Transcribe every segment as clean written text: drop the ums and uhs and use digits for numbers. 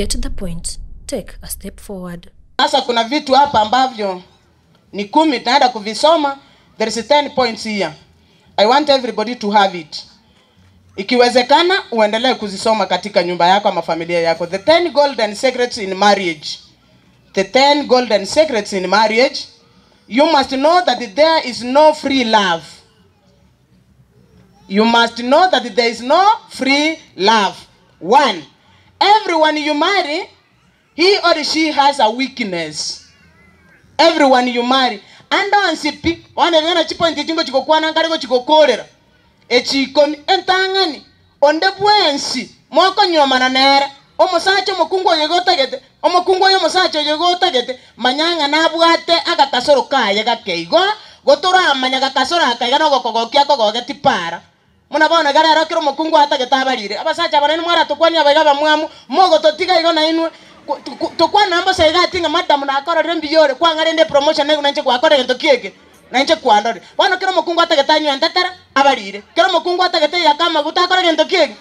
Get the point, take a step forward. Sasa kuna vitu hapa ambavyo ni kumi tunaenda kuvisoma. There is 10 points here. I want everybody to have it. Ikiwezekana uendelee kuzisoma katika nyumba yako ama familia yako. The 10 golden secrets in marriage. The 10 golden secrets in marriage. You must know that there is no free love. You must know that there is no free love. One, everyone you marry, he or she has a weakness. Everyone you marry. Ande onsi pi, bono ebio na chipointi echi ngochi gokwana nkare gochi gokorera. Echi ikomi, entang'ani, onde bwensi mokonyuomana nere, omosacha omokungu oyo iga otagete, omokungu oyo omosacha oyo iga otagete, manya ng'a nabwate agakasoro kaye gake igo, gotoramanya gakasoro aka iga nogokogokia akogogeti para. Buna bono iga rero kera omokungu atagete abarire. Abasacha aba nainwe mwaratokwanie abaiga abamwamu, mogototiga igo nainwe, tokwana mbosa iga ati ng'a madam nakororire mbuya ore, kwang'a rende epromotion naigwe nainche gwakora egento ki eke? Nainche kwandorire. Bono kera omokungu atagete anywe entetera, abarire. Kera omokungu atagete eyake amaguta akore gento ki eke?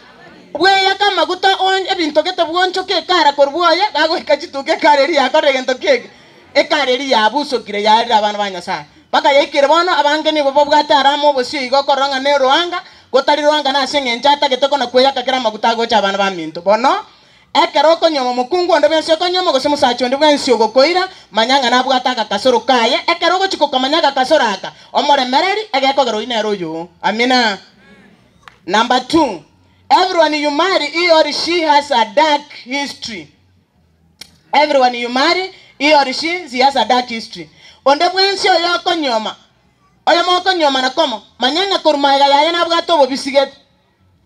Bweyake amaguta on ebinto gete bwonchoke ekara korwa bwoye, gagoika chituko ekara eria yakorire gento ki eke? Ekara eria yabusokire yarire abana ba Nyasae. Mpaka yaikire bono, abange nigo babwate arama obosio iga okorora ng'a neroanga, gotari roanga nase engencho atagete kona kweyaka kera amaguta agocha abana baminto. Bono, ekero okonyuoma omokungu onde bwensi okonyuoma gose omosacha onde bwensi ogokoira, manya ng'a nabwate agakasoro kaye, ekero ogochia kokamanya agakasoro aka, omoremereri, egekogera oyio nere oyoo. Amina. Number two, everyone you marry he or she has a dark history. Everyone you marry, he or she, she has a dark history. Onde bwensi oyo okonyuoma, oyomo okonyuomana komo, manya ng'a korwa magega yaye nabwate obobisigete.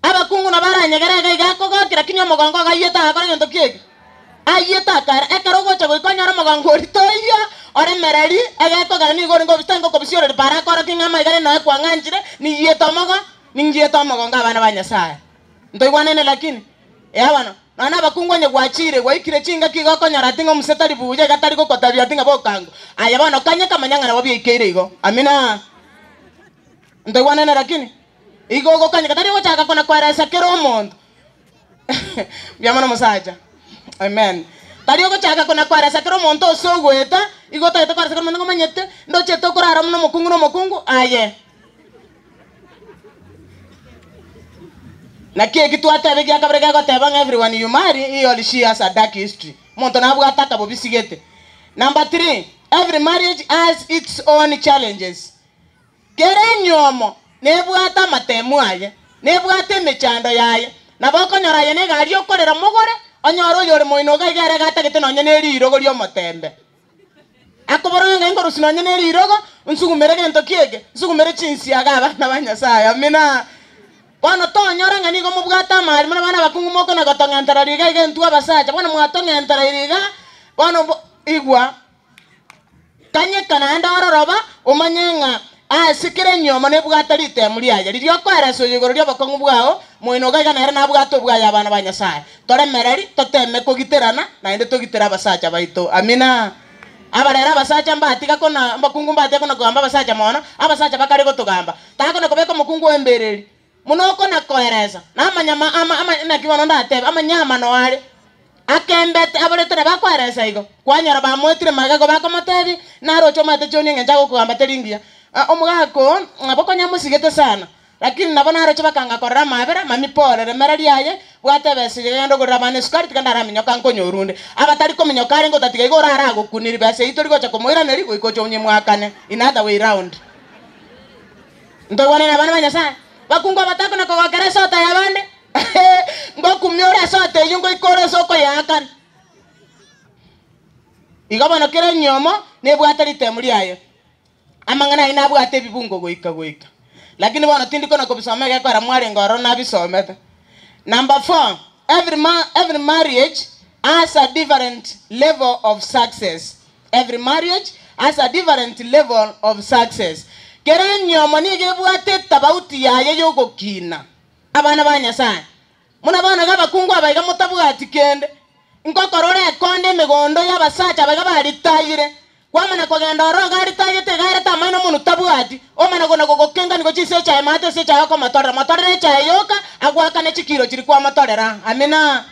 Abakungu nabo aranyegere iga iga akogokera, lakini omogongo iga ayiete agakora egento ki eke? Ayiete akaera. Ekero ogocha goika onyore omogongo oria toiyo, oremereri, egekogera nigo orenge obisete ngokobisioreri para akorokia ng'a amaiga rende noe kwang'anchire, niyiete omogo, ningiete omogongo abana ba Nyasaye. Ntoigwanene lakini? Ee bono, nonya nabakungu onye gwachiire, gwaikire chingaki igo okonyora ati ng'a omuse tari buya, iga tari gokotabia ati ng'a bokango. Aye bono kanye kamanya ng'a nabo biaikeire igo. Amina. Ntoigwanene lakini? Igo ogokanyeka tari ogochaka kona koeresa kera omonto. Mbuya mono omosacha. Amen. Tari ogochaka kona koeresa kera omonto ase ogoeta, igo otagete koeresa kera omonto ng'a omanyete, ndochete okorara buna omokungu na omokungu, aye. Naki eki twateba egia kabere gegoteba ng'a everyone you marry, he or she has a dark history. Omonto nabwate akabobisigete. Number three, every marriage has its own challenges. Kera enyomo nebwate amatemu aye, nebwate emechando yaye. Nabo okonyora aye negari okorera mogore, onyore oyore moino iga iga ere gatagete nonye ne rirogo ri'omotembe. Akobora ng'a inkorusia nonye ne rirogo, nsugumere gento ki eke? Nsugumere chinsiaga abana ba Nyasae. Amina. Bono tonyora ng'a nigo mobwate amari buna abana abakungu mokona gotong'entera riga iga intwe abasacha, bono mwatong'entera riga, bono bo igwa, kanyeka naende ororoba, omanye ng'a ase kera enyomo nebwate ritemu riaye, riria okoeresa oyo igoro ri'obokong'u bwao, moino iga iga nere nabwate obwaye abana ba Nyasae. Toremereri, toteme kogiterana, naende togitere abasacha baito. Amina. Aba rero abasacha mbatiga kona, abakungu mbatiga kona kogamba abasacha mono, abasacha bakare gotogamba. Takona kobeka omokungu oye embereri, buna okona koeresa, na amanyama ama, ama, naki bono ndatebe, amanyama are, akembete, aborete nabo akoeresa igo. Kwanyora bamoetire magega igo bakomotebia, naroche omanyete chioni eng'encho agokogamba teri ngiya. Omogaka oo, nabo konya amosigete sana. Lakini nabo naroche bakanga korora amaabera, mami pole, remera riaye, bwata ebesa eye genda ogorere abana esukari tiga ndaraminyoka nkonye orunde. Abatari kominyoka arenge otatiga igo orare agokuniri besa eyio tori gocha komoiraneria goika oche onyemwakane in other way round. Ntoigwanane abana ba Nyasaye? Bakungu abatakona kogokera esota yabande, ngokumia ore esota eyio ngoika ore ase okoyeakana. Igo bono kera enyomo nebwate ritemu riaye. Amang'ana ayio nabwate ebibungo goika goika, lakini bono tindi kona kobisoma egekora mwarenge ororo nabisomete. Number four, every ma every marriage has a different level of success, every marriage has a different level of success. Kera enyomo nigo ebwate etabauti yaye yogokina. Abana ba Nyasaye, buna bono iga abakungu aba iga motabwati kende, ngokora ore ekonda emegondo y'abasacha aba iga baritayire, Kwamana kogenda ororo iga aritagete iga arete amaino omonwe tabwati, omana kona gogokenga nigo chinsa echaye maate ase echaye okomotorera, motorere echaye yoka, agoakane chikiro chiria kwamotorera. Amina.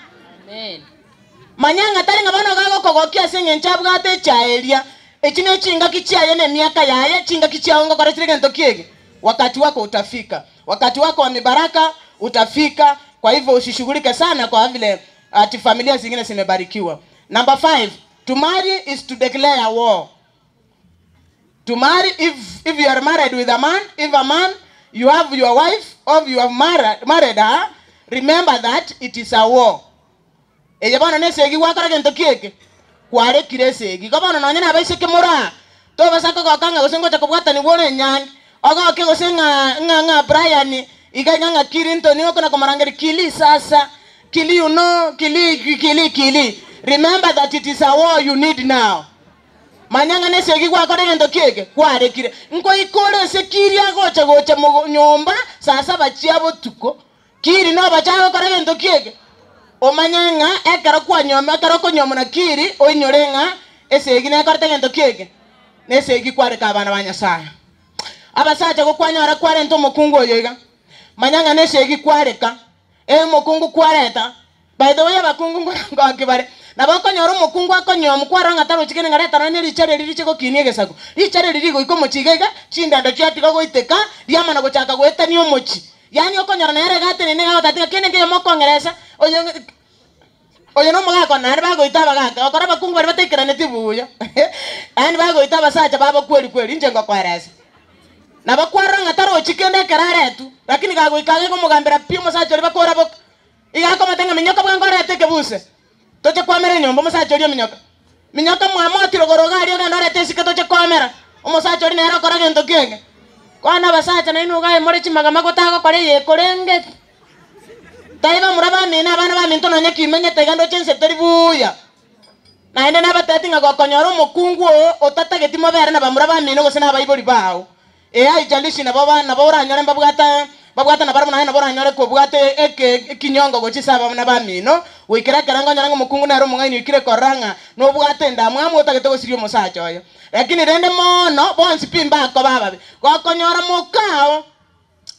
Manya ng'a tari ng'a bono iga agokogokia ase engencho abwate echae eria. Echi nechingaki chiaye na emiaka yaye, chingaki chiao ngokora chire gento ki eke? Wakati wako utafika. Wakati wako wa mibaraka utafika, kwa hivyo usishughulike sana kwa vile ati familia zingine zimebarikiwa. Number 5, to marry is to declare war. To marry, if, if you are married with a man, if a man, you have your wife, or you have married, married her, remember that it is a war. Eye bono nesegi gwakora gento ki eke? Kwarekire esegi. Igo bono nonye nabaiseke more aa, tobasa kogoka ng'a gose ngocha kobwatanigwa ore enyangi, ogoke gose ng'a ng'a ng'a Brian iga iga ng'a Clinton okona komorangeria Kili sasa, Kili you know, Kili Kili Kili. Remember that it is a war you need now. Manya ng'a nesegi gwakora egento ki eke? Kwarekire. Nkoika ore ase Kili agocha gocha mogo nyomba saa saba chia botuko, Kiri nobache agokora gento ki eke? Omanye ng'a ekero kwanyuoma, ekero okonyuomwa na Kiri, oinyore ng'a esegi nekorete gento ki eke? Nesegi kwareka abana ba Nyasae. Abasacha gokwanyora kwarenta omokungu oyo iga, manya ng'a nesegi kwareka, ee omokungu kwareta. By the way abakungu nkorangoki bare, nabo okonyora omokungu akonyuomwa kwarora ng'a tarochi kende ng'a reta nonye richari eri riche gokinia egesaku. Richari eri rigoika omochie iga iga, chindendo chiatiga goiteka, riamana gochaka goetania omochie. Yaani okonyora nere iga atenene iga agoteba tiga kende nkeyemo okong'eresa, oyo oyo nomogaka one, naende bagoita abagaka, okora abakungu baria bataikeraneti buya, yaani bagoita abasacha babo kweri kweri, inche ngokoeresa. Nabo kwarora ng'a tarochi kende ekero aretwe, lakini gagoika iga iga omogambera pi omosacha oria bakora boka, iga akomotebia ng'a minyoka bwango orete ekebuse, toche kwamera enyomba, omosacha oria ominyoka, minyoka mwamoti rogoro iga aria ogende orete esike toche kwamera, omosacha oria nere okora gento kienge. Bono abasacha nainwe iga aye more chimagama gotagokora eye ekorenge. Tai bamura bamino abana baminto nonya kimenyete iga ndoche inse teri buya. Naende nabatebi ng'a gokonyora omokungu oo otatageti mobere na bamura bamino gose nabaibori bao, ee haijalishi nabo ba nabo oranyore mbabwate mbabwate nabarabwo naye nabo oranyore kobwate eke ekinyongo gochia ase abana bamino, goikera ekerengo onyore ng'a omokungu nere omong'aini oikire korora ng'a nobwate endamwamu otagete gosiria omosacha oye. Lakini rende mono bonsi pi mbakoba ababe. Gokonyora mokao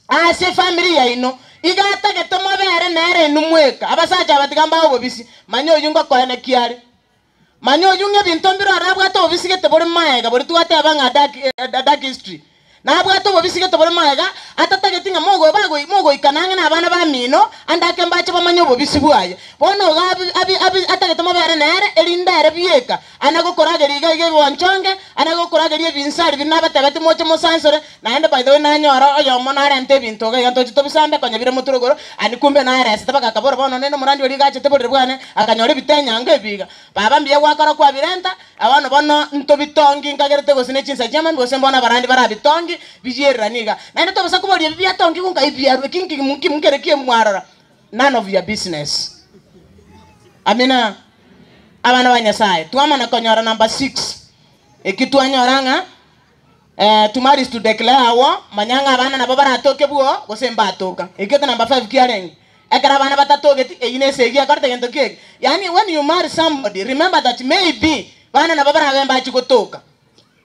ase efamiri yaino, iga atagete mobere nere inwe mweka. Abasacha aba tiga mbae obobisi, manya oyio ngokoenekia are. Manya oyio ng'a ebinto mbire ore abwate obobisi gete bore maega boria twateba ng'a dark, dark history. Nabwate obobisi gete bore magega, atatageti ng'a mogo bagoi mogoikana ang'e nabana bamino, ande ake mbache bamanye obobisi bwaye. Bono iga abi abi abi atagete mobere nere, erinde ere bieka, ana gokorageria iga iga ebonchonge, ana gokorageria ebinsari biria nabatebetie moche mosansore, naende by the way nanyora oyomo narente ebinto iga iga ntoche tobisambe konya bire motwe rogoro, ani kumbe naeresete mpaka akabora bono nende omorandi oria iga achete borere bwane, akanyora ebitenyango ebi iga. Baba mbuya gwakora kwabirenta, Abana bono ntobitongi nkagerete gose ne chinsa chi'amambia gose mbono abarandi barabitongi biyereranie iga. Naende tobosa koboria ebi biatongigwe nkai biarwe ki nki nki nkere ki mwarora. None of your business. Amina. Abana ba Nyasaye, twamana konyora number 6. Eki twanyora ng'a eh, to marry is to declare war, manya ng'a abana nabo baratoke bwoo gose mbatoka. Ekio eke number 5 kiarenge. Ekero abana batatogeti, eyio nesegi ekorete gento ki eke? Yaani when you marry somebody, remember that maybe bana nabo barabe mbachi gotoka.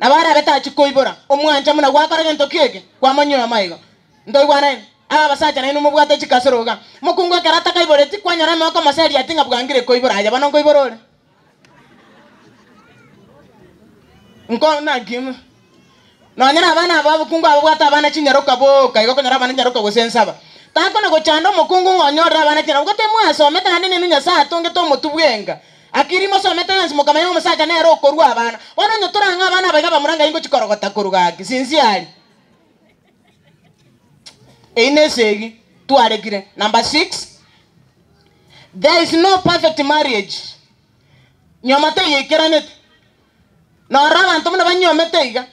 Nabo arabe tachi koibora, omwancha buna gwakora gento ki eke? Kwamonywa amaigo. Ntoigwanaine? Aba abasacha nainwe mobwate chikasoro iga. Mokungu ekero atakaiboreti, kwanyora amaboko omoseria ati ng'a bwangire koibora, aye bono nkoibora ore? Nko naki Nonya nabana aba abakungu ababwate abana chinyaroka boka, igo okonyora abana chinyaroka gose ensaba. Takona gochanda omokungu ng'a onyorere abana chinyaroka. Gote mwasomete naende ninwe Nyasae atongete omotwe bwenga. Akiri mosomete yonsi mokamanya ng'a omosacha nere okorua abana. Bono onye torang'e abana aba iga bamura ngai ngochi korogota korwa gaki sincerely. Eyio nesegi twarekire. Number 6, there is no perfect marriage. Nyoma teiyeikeranete. Norora abanto buna banyuomete iga,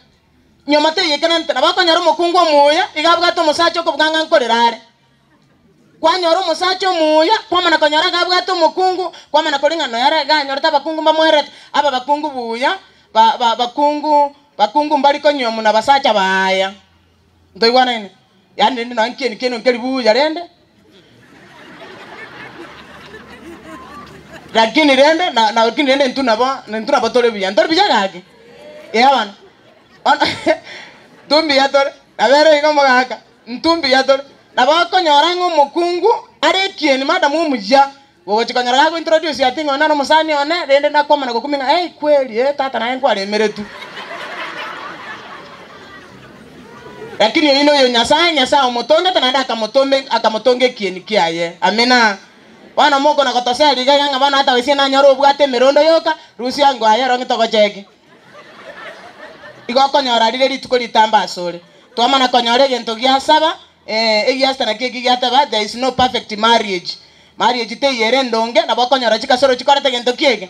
nyuma teiyekeranete, nabo okonyora omokungu omuya iga abwate omosacha okobuga ng'a nkorera are. Kwanyora omosacha omuya, kwamana konyora iga abwate omokungu, kwamana koria ng'a noyo ere iga anyorete abakungu mbamoerete, aba bakungu buya, ba ba bakungu bakungu mbari konyuomwa na basacha baaya. Ntoigwanaine? Yaani rende nonya nkieni kiaino nkeri buya rende, lakini rende na na lakini rende intwe nabo intwe nabo tore buya. Ntori buya gaki? Ee abana. Bono intwe mbuya tore, nabo ere iga omogaka, intwe mbuya tore. Nabo okonyora ng'a omokungu are ekieni madam omuya. Gogochia konyora gago introduce ati ng'a oyo nere omosani one, rende nakwamana gokumia ng'a ei kweri eh tata naye nkwaremeretwe. Lakini oyio noyo Nyasae, Nyasae omotongete naende akamotombe akamotonga ekieni kiaye. Amina. Bono mokona gotoseria iga iga ng'a bono ata gose nanyore obwate emerondo yoka, rusia ango aye ero ng'e togocheki. Igo okonyora rire rituko ritambe asore. Twamana konyora egento gia saba, eh, egiasita nakio eki giateba, there is no perfect marriage. Marriage teiyo ere endonge, nabo okonyora chikasoro chikorete gento ki eke?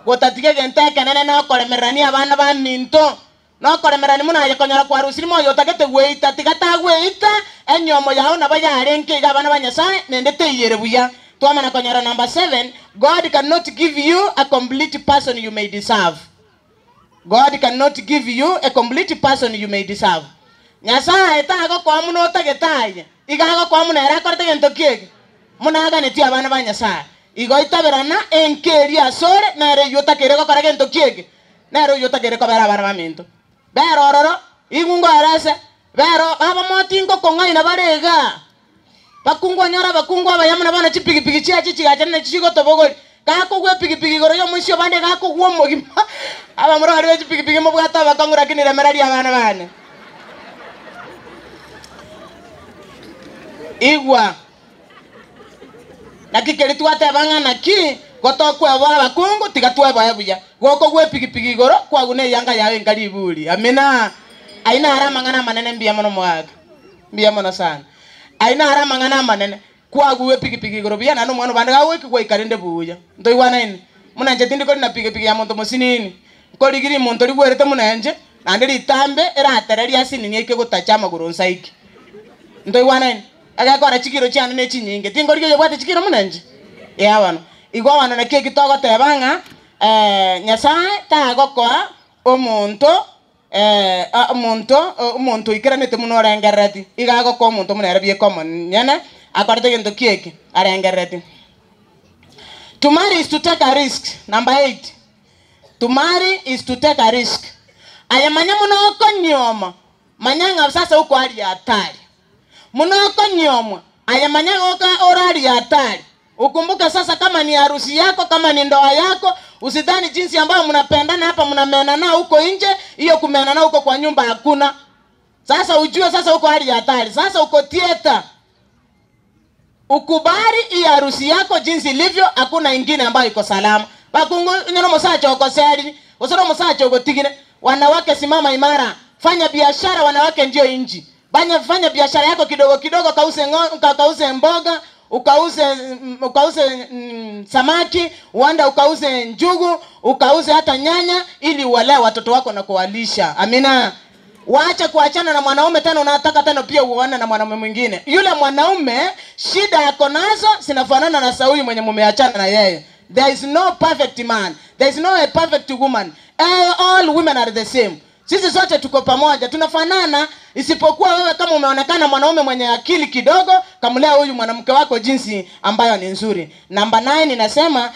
Gotatiga egento ekenene nokoremererania abana baminto, nokoremererania buna aye konyora kwarusiri moyo otagete gweita, tiga tagweita, enyomo yao nabo yarenge iga abana ba Nyasaye, nende teiyo ere buya. Twamana konyora number seven, God cannot give you a complete person you may deserve. God cannot give you a complete person you may deserve. Nyasae tagokoa buna otagete aye, iga agokoa buna ere akorete gento ki eke? Buna aganetie abana ba Nyasae. Igo itaberana enka eria asore nere oyio otakeire gokora gento ki eke? Nere oyio otakeire kobera abana baminto. Bera ororo, igwe ngoerese, bera abamoti ngokong'aina bare igaa. Bakungu onyore abakungu abaya buna bono chipigipigi chiache chigachana nachi chigotobogoria. Gakogwa epigipigi igoro y'omoisia obande gakogwa omogima. Abamura baria be chipigipigi mobwate obokong'u lakini remereria abana bane. Igwa. Naki keria twateba ng'a naki gotokweboa abakungu tiga tweboe buya. Gokogwa epigipigi igoro kwaguna eyanga yao enka riburi. Amina. Ayio naro amang'ana amanene mbuya mono moaka. Mbuya mono sana. Ayio naro amang'ana amanene, kwagugwa epigipigi igoro buya naende omwana obande gagoika gwaika rende buya. Ntoigwanaine? Buna inche tindi korina pigipigi ya monto mosinini, nkorigia rimonto rigwerete buna inche, naende ritambe eratereri asinini aike gotacha amagoro onsi aike. Ntoigwanaine? Egekora chikiro chiane ne chinyinge, tinkorigia oyobwate chikiro buna inche. Eeh bono. Igo bono naki eki togoteba ng'a Nyasae tagokoa omonto Omonto, omonto oikeranete buna orengerereti, iga agokoa omonto buna ere bieka omonyene, akorete gento ki eke arengerereti. To marry is to take a risk, number eight, to marry is to take a risk. Aye manya buna okonyuoma, manya ng'a sasa okoaria hatari. Buna okonyuomwa, aye manya goka oraria hatari. Ukumbuke sasa kama ni harusi yako, kama ni ndoa yako, usidhani jinsi ambayo mnapendana hapa mnamenana huko nje, hiyo kumenana huko kwa nyumba hakuna. Sasa ujue sasa uko hali ya hatari, sasa uko theater. Ukubali hii harusi yako jinsi ilivyo, hakuna ingine ambayo iko salama. Bakungu onye nomosacha ogoseriri, gose nomosacha ogotigire, wanawake simama imara, fanya biashara, wanawake ndio inchi. Banya fanya biashara yako kidogo kidogo, kause ng'o, kause mboga, ukause ukause samaki, uende ukauze njugu, ukauze hata nyanya ili uwalee watoto wako na kuwalisha. Amina. Waache kuachana na mwanaume tena, unataka tena pia uone na mwanaume mwingine. Yule mwanaume shida yako nazo zinafanana na Sauli mwenye mumeachana na yeye. There is no perfect man. There is no a perfect woman. All women are the same. Sisi sote tuko pamoja, tunafanana, isipokuwa wewe kama umeonekana mwanaume mwenye akili kidogo, kamlea huyu mwanamke wako jinsi ambayo ni nzuri. Namba 9 inasema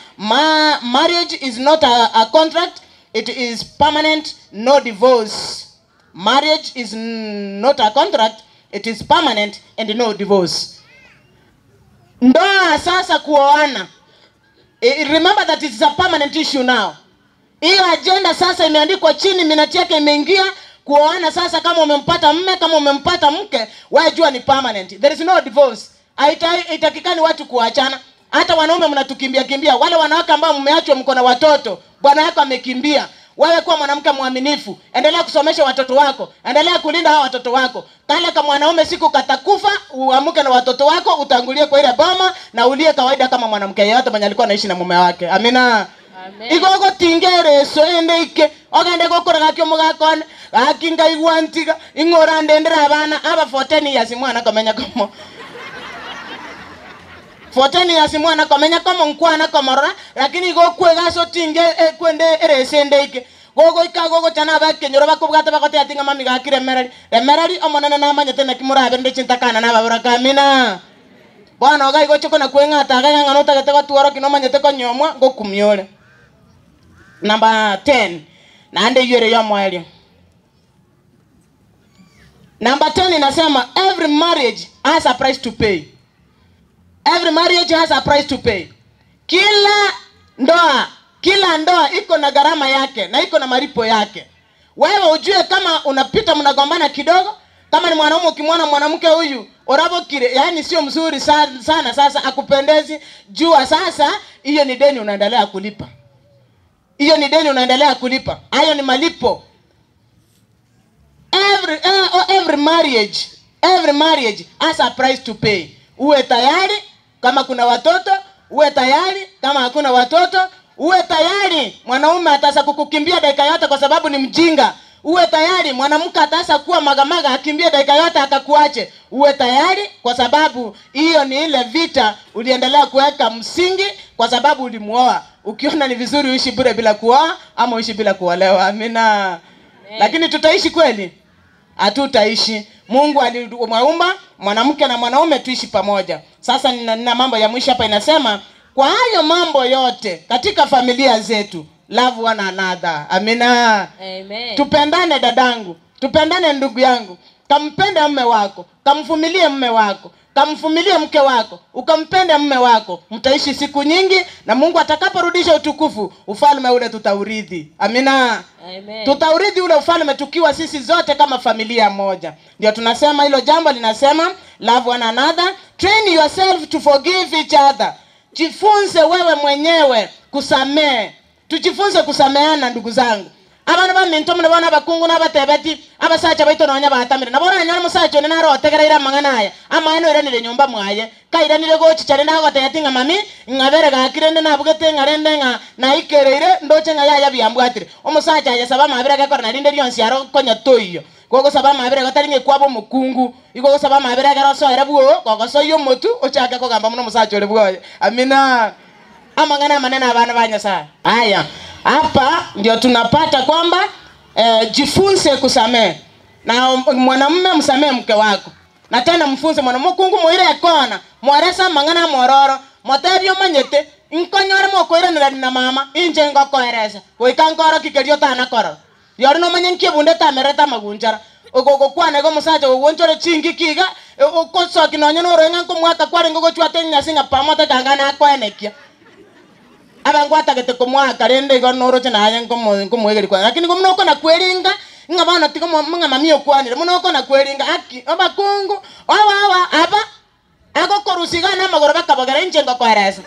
marriage is not a contract, it is permanent, no divorce. Marriage is not a contract, it is permanent and no divorce. Ndoa sasa kuoana. Remember that it is a permanent issue now. Hiyo agenda sasa imeandikwa chini, minati yake imeingia. Kuoana sasa, kama umempata mme, kama umempata mke, wewe jua ni permanent. There is no divorce. Haitakikani watu kuachana. Hata wanaume mnatukimbia kimbia. Wale wanawake ambao mmeachwa mko na watoto, bwana yako amekimbia. Wewe kuwa mwanamke mwaminifu, endelea kusomesha watoto wako, endelea kulinda hao watoto wako. Kale kama mwanaume siku katakufa, uamke na watoto wako, utangulie kwa ile boma na ulie kawaida kama mwanamke yeyote mwenye alikuwa anaishi na mume wake. Amina. Amen. Igo ogotinga ereso ende ike, ogende gokora gaki omogaka one, gaki nkaigwa ntiga, ing'ora ndendere abana, aba for 10 years mwana komenya komo. For 10 years mwana komenya komo nkwana komorora, lakini igo okwega ase otinge kwende ereso ende ike. Gogoika gogochana abakenyoro bakobwate bagoteba ati ng'a mami gaki remereri. Remereri omonene namanyete naki morabe rende chintakana na ababoraka. Amina. Bono iga igo oche kona kweng'ata iga ng'a notagete gotworokia nomanyete konyomwa ngokumia ore. Number 10, naende eyio ere y'omoerio. Number 10 inasema every marriage has a price to pay. Every marriage has a price to pay. Kila ndoa, kila ndoa iko na gharama yake na iko na malipo yake. Wewe ujue kama unapita mnagombana kidogo, kama ni mwanaume ukimwona mwanamke huyu orabokire, yaani sio mzuri sana, sana sasa akupendezi, jua sasa hiyo ni deni unaendelea kulipa. Hiyo ni deni unaendelea kulipa. Hayo ni malipo. Every, every marriage, every marriage has a price to pay. Uwe tayari kama kuna watoto, uwe tayari kama hakuna watoto, uwe tayari mwanaume atasa kukukimbia dakika yote kwa sababu ni mjinga. Uwe tayari mwanamke atasa kuwa magamaga akimbie dakika yote akakuache. Uwe tayari kwa sababu hiyo ni ile vita uliendelea kuweka msingi kwa sababu ulimuoa. Ukiona ni vizuri uishi bure bila kuoa ama uishi bila kuolewa. Amina. Lakini tutaishi kweli? Hatutaishi. Mungu alimuumba mwanamke na mwanaume tuishi pamoja. Sasa nina mambo ya mwisho hapa inasema, kwa hayo mambo yote katika familia zetu, love one another. Amina. Amen. Tupendane dadangu, tupendane ndugu yangu. Kampende mume wako, kamvumilie mume wako, kamvumilie mke wako, ukampende mume wako, mtaishi siku nyingi na Mungu atakaporudisha utukufu, ufalme ule tutaurithi. Amina. Amen. Tutaurithi ule ufalme tukiwa sisi zote kama familia moja. Ndio tunasema hilo jambo linasema love one another, train yourself to forgive each other. Jifunze wewe mwenyewe kusamehe. Tujifunze kusameana ndugu zangu. Abana ba minto mune bona abakungu n'abatebeti abasacha baito nonya batamire nabo oranyore omosacha one naro otegereire amang'ana aya amaene oiranire nyomba mwaye kairanire gochicha rende agotebeti ng'a mami ng'abere gakire rende nabugete ng'a rende ng'a naikereire ndoche ng'a yaya biambwatire omosacha aye saba amabere agekora narinde rionsi aro konya toiyo gogosaba amabere gotari ng'a ekwaba omokungu igo gosaba amabere ekero osoere bwo gogosoia omotu ochake kogamba mono omosacha ore bwoye. Amina. Amang'ana amanene abana ba Nyasaye. Haya, hapa ndio tunapata kwamba jifunze kusamehe. Na mwanamume msamehe mke wako. Na tena mfunze mwanamume kungu muire ekona, mwaresa amang'ana amororo, motebie omanyete, nkonyore mokoiranera na mama, inche ngokoeresa. Goika nkoro kikerio tanakorora. Riori nomanye nki ebunde tamerete amagunchara. Ogokwana igo omosacha ogwonchore chingiki iga, okosoki nonye noroe ng'a nkomwaka kwarenge ogochwata enyasi ng'a pamote kanga nakoenekia. Abango atagete komwaka rende igo noroche naye nkomoegeri kwana. Lakini igo buna okona kweringa, ng'a bono tiga ng'a mami okwanire, buna okona kweringa, aki, abakungu, awa awa, aba, agokorusia iga na amagoro bakabogera inche ngokoeresa.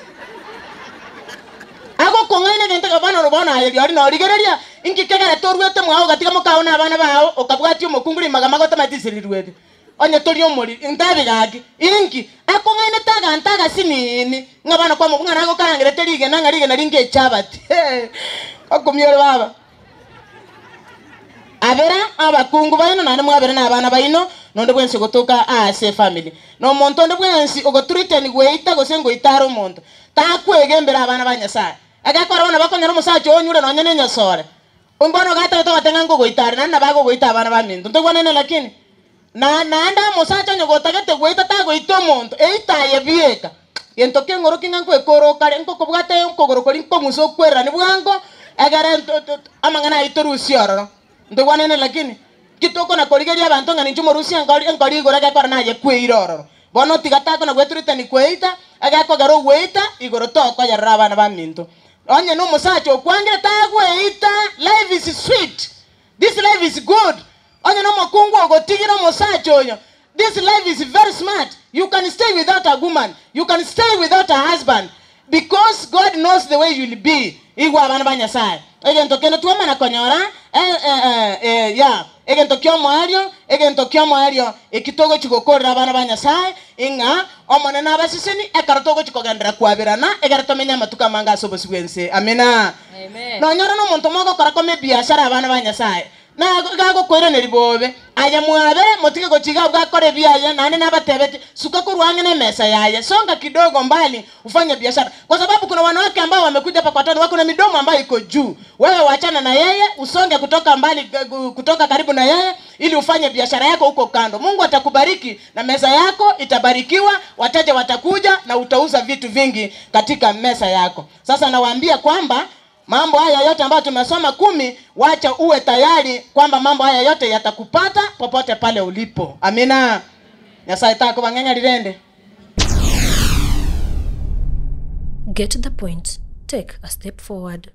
Agokong'aina egento ekio bono bono aye riori norigereria, inki kegere toruete mwao ogatiga mokao na abana bao, okabwatia omokungu rimaga magote maete ase riruete. Onye tori omori, ntebi gaki, inki akong'ainete aganto agasinini, ng'a bono kwamobua ng'a nagokarangerete rigena ng'a rigena ringe echabati. Okumia ore baba. Abera abakungu baino naende mwabere na abana baino, nonde bwensi ogotoka ase efamily. Na omonto onde bwensi ogothreaten gweita gose ngoita are omonto, takwegembera abana ba Nyasaye. Egekora bono bakonyora omosacha onyure nonya na enyasore. Mbono gatagete goteba ng'a nkogoita are, naende nabo agogoita abana baminto. Ntoigwanane lakini? Na naende omosacha onye gotagete gweita tagoita omonto, eita aye bieka. Gento keng'oroki ng'a nkwekora okare, nkokobwata okogoro koria nkong'usa okwererani bwango, egere amang'ana ayio torusie ororo. Ntoigwanane lakini? Ki tokona korigeria abanto ng'a ninche omorusie enkori, enkori igoro egekora naye kweire ororo. Bono tiga takona gweturitani kweita, egekogera ogweita, igoro tokoyerera abana baminto. Onye nomosacha okwangire tagweita, life is sweet, this life is good. Onye nomokungu ogotigire omosacha oyo, this life is very smart, you can stay without a woman, you can stay without a husband, because God knows the way you will be. Igwa abana ba Nyasaye. Egento kende twamana konyora, ya, egento ki'omoerio, egento ki'omoerio eki togochi gokorera abana ba Nyasaye, ing'a Omonene abaseseni ekero togochi kogenderera kwaberana, egere tomenye amatuko amange ase obosio bw'ense. Amina. Amen. Nonyora nomonto mogokora koma ebiashara abana ba Nyasaye, na gagokoiraneria bobe, aye mwabere, motige gochiga abwo akore ebiaye, naende nabatebetie, suka korwa ang'e nemesa yaye, songa kidogo mbali, ufanye biashara. Kwa sababu kuna wanawake ambao wamekuja hapa kwa town, wako na midomo ambayo iko juu. Wewe wachana na yeye, usonge kutoka mbali, kutoka karibu na yeye, ili ufanye biashara yako huko kando. Mungu atakubariki na meza yako itabarikiwa, wateja watakuja na utauza vitu vingi katika meza yako. Sasa nawaambia kwamba mambo haya yote ambayo tumesoma 10, wacha uwe tayari kwamba mambo haya yote yatakupata popote pale ulipo. Amina. Nyasaye takubang'eng'a rirende. Get the point. Take a step forward.